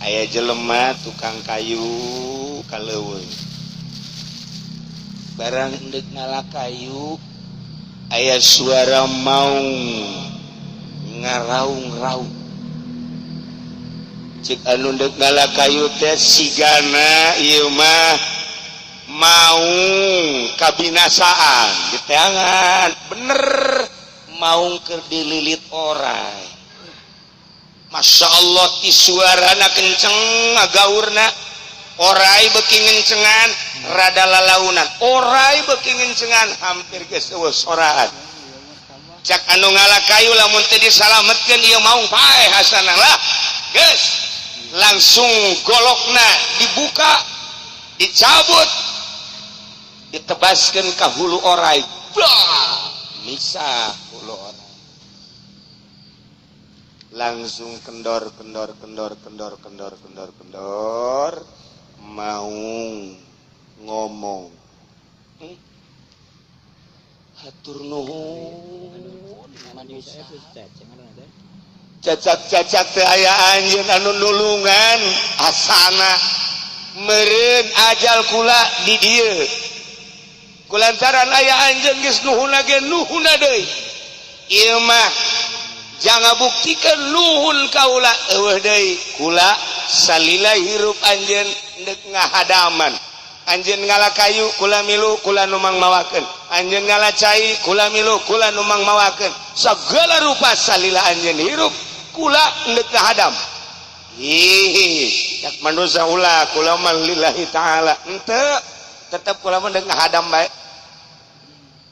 Aya jelema tukang kayu ka leuweung, barang endek ngala kayu, aya suara maung ngaraung-raung. Cek anu ndek ngala kayu teh, "Sigana ieu mah maung kabinasaan." Diteangan, bener, maung keur dililit oray. Masya Allah, ti suarana kenceng, ngagaurna, oray beki ngencengan, rada lalaunan, oray beki ngencengan, hampir geus euweuh soraan. Cak anu ngala kayu, "Lamun teu disalametkeun ieu maung, paeh hasana." Lah, geus langsung golokna dibuka, dicabut, ditebaskeun ka hulu oray. Bah, misah hulu oray, langsung kendor, kendor, kendor, kendor, kendor, kendor, kendor. Maung ngomong, "Hatur nuhun manusia, cacak-cacak teh aya anjeun anu nulungan, asana meureun ajal kula di dieu. Kulantaran aya anjeun geus nuhun ge, nuhun deui. Ieu mah jangan buktikan nuhun kaula, euweuh deui kula salila hirup anjeun ndek ngahadaman. Anjeun ngala kayu, kula milu, kula numang mawakeun. Anjeun ngala cai, kula milu, kula numang mawakeun. Segala rupa salila anjeun hirup kula ndek ngahadam." Ih, cak manusia, "Ulah, kula mah lillahi ta'ala." Henteu, tetep kula mah ndek ngahadam bae.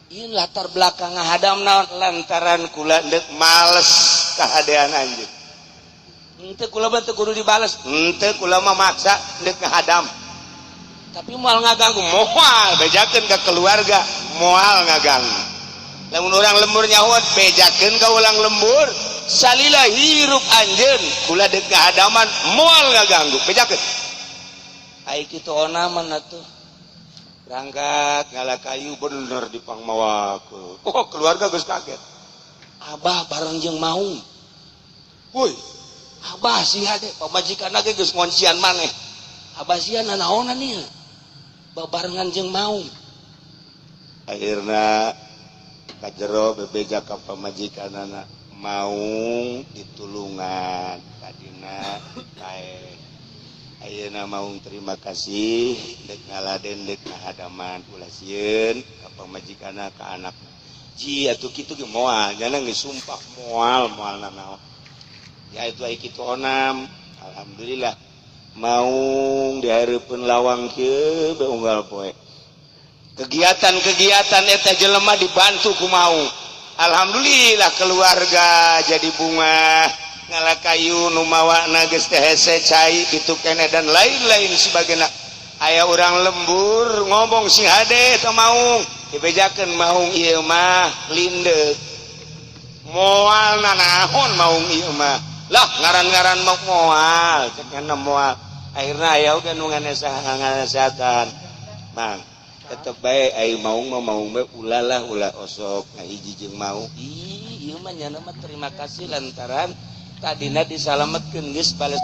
Ieu latar belakang ngahadam naon? Lantaran kula ndek males kahadean anjeun. Henteu, kula mah teu kudu dibales. Henteu, kula mah maksa ndek ngahadam, tapi moal ngaganggu. Moal, bejakeun ke keluarga, moal ngaganggu. Lamun urang lembur nyaho, bejakeun ka urang lembur, salila hirup anjeun kula dek ngahadaman, moal ngaganggu, bejakeun. Ai kitu onaman atuh, berangkat ngala kayu, bener dipangmawakeun. Oh, keluarga geus kaget, "Abah bareng jeung maung. Woi, Abah sih hade." Pamajikan ge geus ngoncian maneh, "Abah sia nanaonan ieu babarengan jeung maung?" Akhirna kajero bebeja ka pamajikanana, "Maung ditulungan tadina kae. Ayeuna maung terima kasih, dek ngaladen, dek ngahadaman, ulah sieun." Ka pamajikanna, ka anak ji atuh kitu ge moal, jangan geus sumpah moal, moal nanaon ya itu. Ai kitu onam, alhamdulillah maung dihareupeun lawang kieu be unggal poe. Kegiatan-kegiatan eta jelema dibantu ku maung. Alhamdulillah, keluarga jadi bunga, ngala kayu nu mawana geus teh hese, cai kitu keneh dan lain-lain sebagainya. Aya urang lembur ngomong, "Sing hade eta maung." Dibejakeun, "Maung ieu mah lindeuk, moal nanaon maung ieu mah." Lah, ngaran-ngaran mau moal, cek moal. Akhirnya aya oge nu nganasehatan, "Mang, tetep bae, ai maung mah maung bae, ulah lah, ulah osok ngahiji jeung maung." Ih, ieu mah nyana mah terima kasih lantaran tadina disalametkeun, geus bales.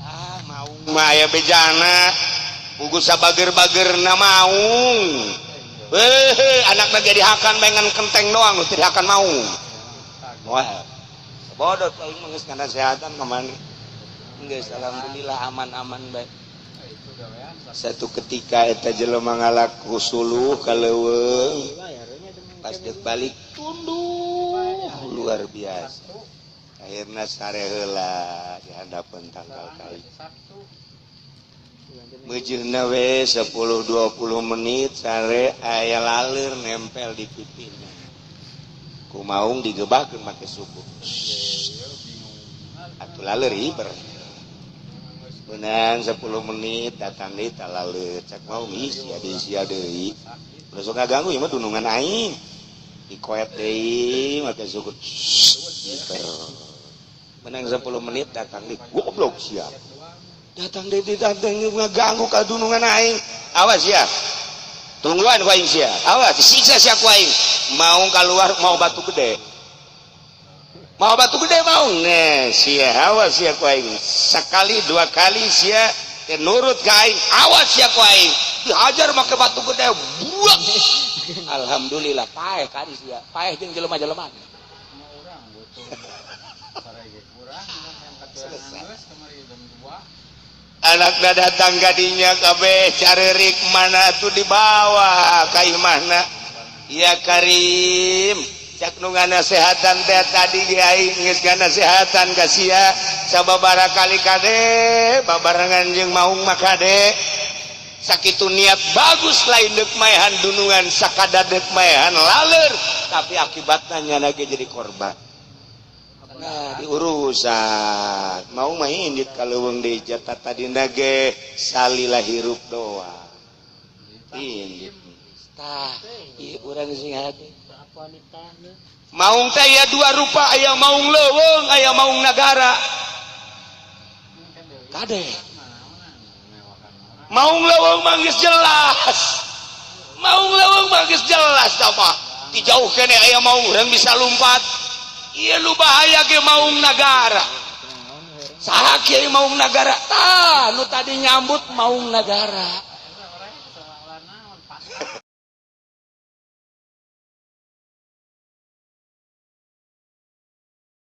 Ah, maung mah aya bejana pugu sabager-bagerna maung. Eh, anakna ge dihakan bae, ngan kenteng doang nu teu dihakan maung. Wah, bodoh aing mah, geus nganasehatan ka mana geus, alhamdulillah aman-aman bae. Satu ketika eta jelema ngalaku suluh ka leuweung, pas dek balik tunduh luar biasa. Akhirna sare heula di handapeun tangkal kai. Meujeuhna we 10 20 menit sare, aya laleur nempel di pipina. Ku maung digebahkeun make suku. Atuh laleur hiber. Menang 10 menit datang deui ta laleur. Cak maung, "Ih, sia deui, sia deui. Ulah sok ngaganggu, ieu mah dunungan aing." Dikoet deui make suku. Hiber. Menang 10 menit datang deui. "Goblok sia. Datang deui, datang ngaganggu ka dunungan aing. Awas ya. Tungguan ku aing sia. Awas disiksa sia ku aing." Maung keluar, mawa batu gede. Mau batu gede maung nih sia, awas sia ku aing. Sekali dua kali sia teu nurut ka aing, awas sia ku aing. Dihajar make batu gede, buak. Alhamdulillah paeh kari sia, paeh jeung jelema-jelema. Urang butuh sarege kurang yang Selesai. Geus kamari jam 2. Anakna datang kadinya kabeh carerik, mana tuh dibawa ka imahna. Ya Karim, cak nu nganasehatan teh, tadi ge aing geus nganasehatan ka sia sababaraha kali, kade babarengan jeung maung mah kade. Sakitu niat bagus, lain deuk maehan dunungan, sakadar deuk maehan laler, tapi akibatnya nyana ge jadi korban. Nah, diurusan mau main di kaleuweung deui, jatah tadi ge salila hirup doang indit. Tah, ieu urang sing hade. Apa nitahna? Maung teh aya dua rupa, aya maung leuweung, aya maung nagara. Kade maung leuweung mah geus jelas, maung leuweung mah geus jelas apa di jauh kene aya maung, urang bisa lompat. Ieu nu bahaya ge maung nagara. Saha kiai maung nagara? Tah, nu tadi nyambut maung nagara.